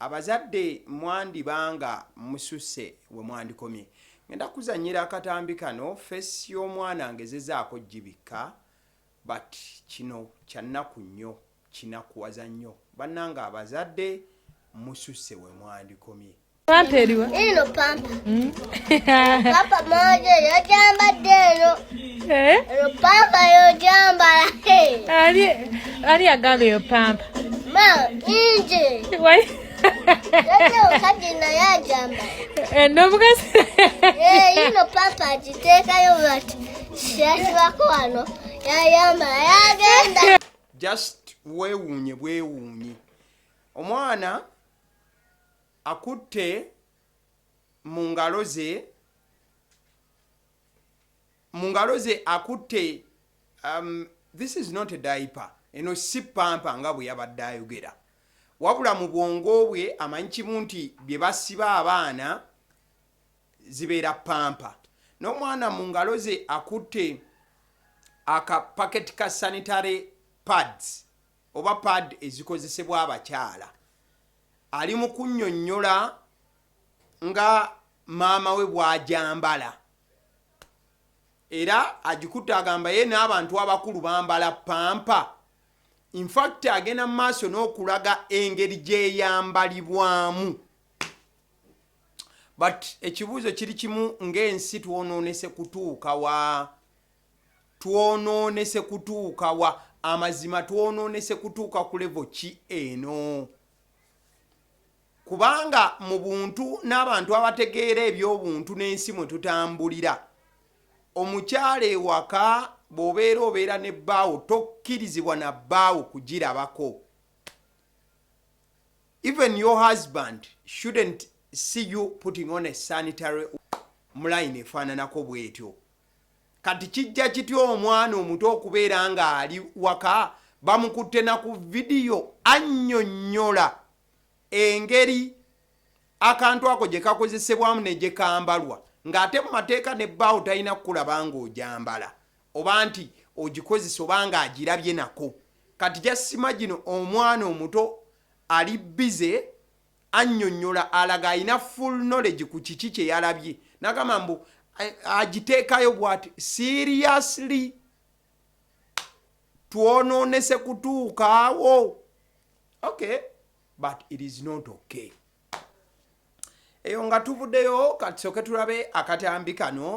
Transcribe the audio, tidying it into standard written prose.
Abazadde mwandiba nga mususse we mwandikomye. Ngenda kuzannyira akatambi kano, face y'omwana ngezezaako gibikka, but kino kya nnaku nnyo, kinakuwaza nnyo. Bannange abazadde mususse we mwandikomye. Pampa eriwa? Eno pampa. Pampa moja yojambadde eno. Eh? Eno pampa yojambala. Ali ali agamba eyo pampa. Ma, inje. Wai. Yote omusajja naye ajambala. Eh, n'omukazi. Eh, ino pampa agiteekayo bati. Yasibako wano. Yayambala yagenda. Just weewuunye bwewuunyi. Omwana akutte mu ngalo ze, mu ngalo ze akutte, this is not a diaper, eno si pampa nga bwe yabadde ayogera, wabula mu bwongo bwe amanyi kimu nti bye basiba abaana zibeera pampa. N'omwana mu ngalo ze akutte akapaketi ka sanitary pads oba pad ezikozesebwa abakyala. Ali mu kunnyonnyola nga maama we bw'ajambala, era agikutte agamba ye n'abantu abakulu bambala pampa. Infact agenda mu maaso n'okulaga engeri gyeyambalibwamu. But ekibuuzo kiri kimu: ng'ensi twonoonese kutuuka wa? Twonoonese kutuuka wa? Amazima, twonoonese kutuuka ku level ki eno? Kubanga mu buntu n'abantu abategeera ebyobuntu n'ensi mwe tutambulira, omukyala ewaka bw'obeera obeera ne bbaawo, tokkirizibwa na bbaawo kugirabako. Even your husband shouldn't see you putting on a sanitary mulayini efaananako bw'etyo. Kati kijja kitya omwana omuto okubeera ng'ali waka, bamukutte na ku vidiyo annyonnyola engeri akantu ako gye kakozesebwamu ne gye kambalwa, ng'ate mu mateeka ne bbaawo talina kukulaba ng'ojambala oba nti ogikozesa oba ng'agirabye nako? Kati jasima gino, omwana omuto ali busy annyonnyola, alaga alina full knowledge ku kiki kye yalabye, nagamba mbu agiteekayo bw'ati. Seriously, twonoonese kutuukaawo? Okay, but it is not okay. Eyo nga tuvuddeyo, kati soke tulabe akatambi kano.